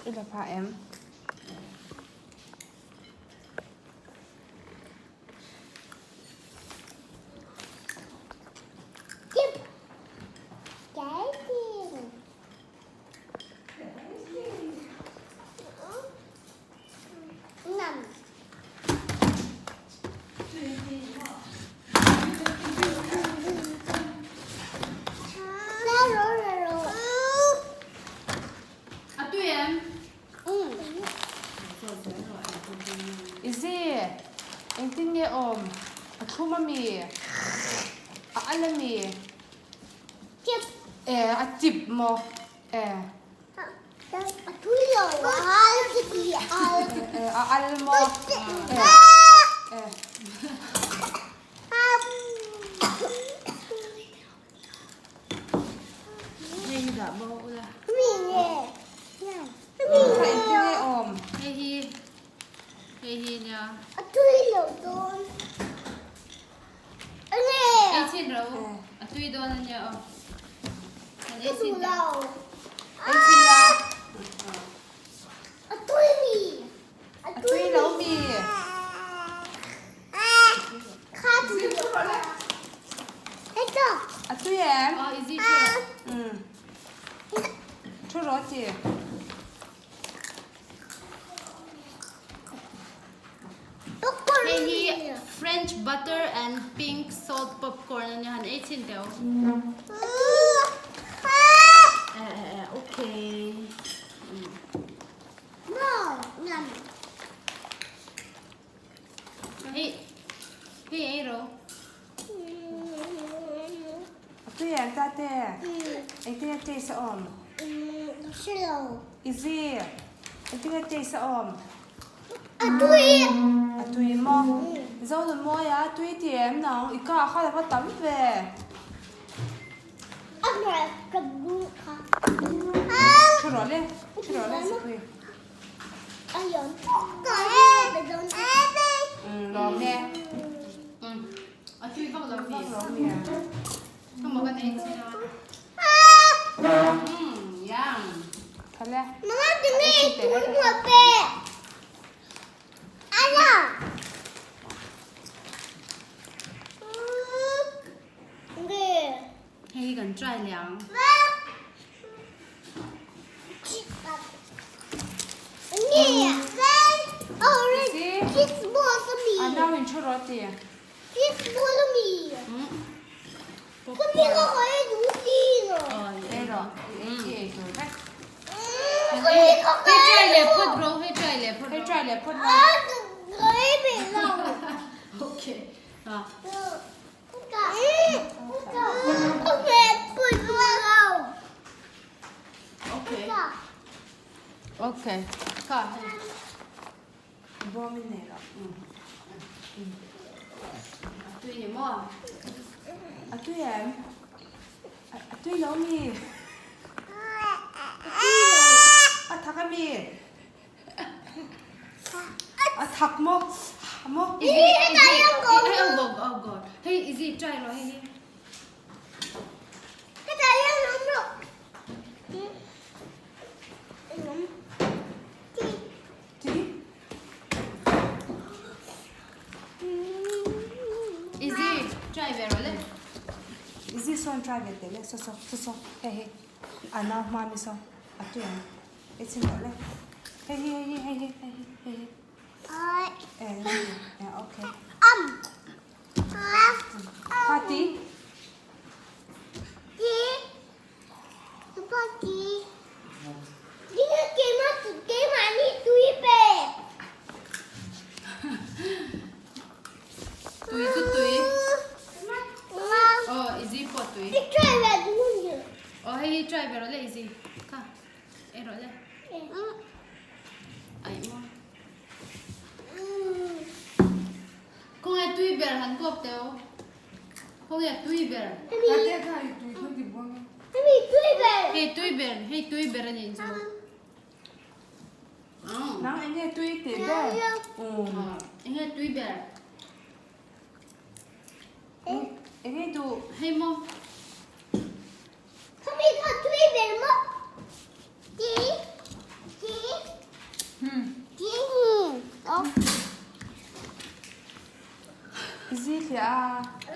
I la pha em? A tui em? Izzy, engtin nge awm? A thlum ami? A al ami? E, a chip maw? E. E, a al maw? E, e. Hei hi dah bo ula. Kha engtin nge awm? Hei hi, hei hi nia. Ei chhin ro, a tui dawn a nia aw. Kan ei chhin teh. Ei chhin la. A tui lo mi? A tui em? Aw, i zi thu rawh. Umm. Thu rawh ti. Hei hi French butter and pink salt popcorn a nia han ei chhin teh u. Eh eh eh okay. Hei hei ei ro. A tui em tate? Engtin a taste a awm? Izzy, engtin a taste a awm? A tui! A tui maw? Zonunmawia a tui ti em nang? I ka kha la va tam ve. Thu rawh le, thu rawh le Sipui. Lawm e. A tui vak lo mi. Vak lo mi a. Ka maw kan ei chin a. Yum. Thale. Mama tinge tui mo pe. Ala. Hei hi kan try leh ang. A nau in thu rawh ti. Ei rawh, i ei tur vek. Hei try leh phawt rawh, hei try leh phawt rawh. Hei try leh phawt rawh. Okay. Okay. Ka hei. Bawm in nei loh. A tui ni maw? A tui em? A tui lo mi? A thak a mi? A thak maw? Maw? Izzy, Izzy, oh god, oh god. Hei Izzy, try rawh hei hi. Izzy, try ve rawh le. Izzy sawn try ve teh le, saw saw, saw saw, hei hei. A nau hma mi saw, a tui ang. Ei chhin rawh le. Hei hi, hei hi, hei hi, hei hi, hei hi. Eh, eh, okay. Party. Tui chu tui. Oh, Izzy pawh tui. Oh, hei hi try ve rawh le Izzy. Kha, ei rawh le. Ai maw. Khawnge tui ber han kawp teh u. Khawnge tui ber. Hei tui ber, hei tui ber a nih chu. Nang eng nge tui tih ber? Umm. Eng nge tui ber? Eng nge duh? Hei maw. Khami kha tui ber maw? Ti. Ti. Ti. I zi thliah a.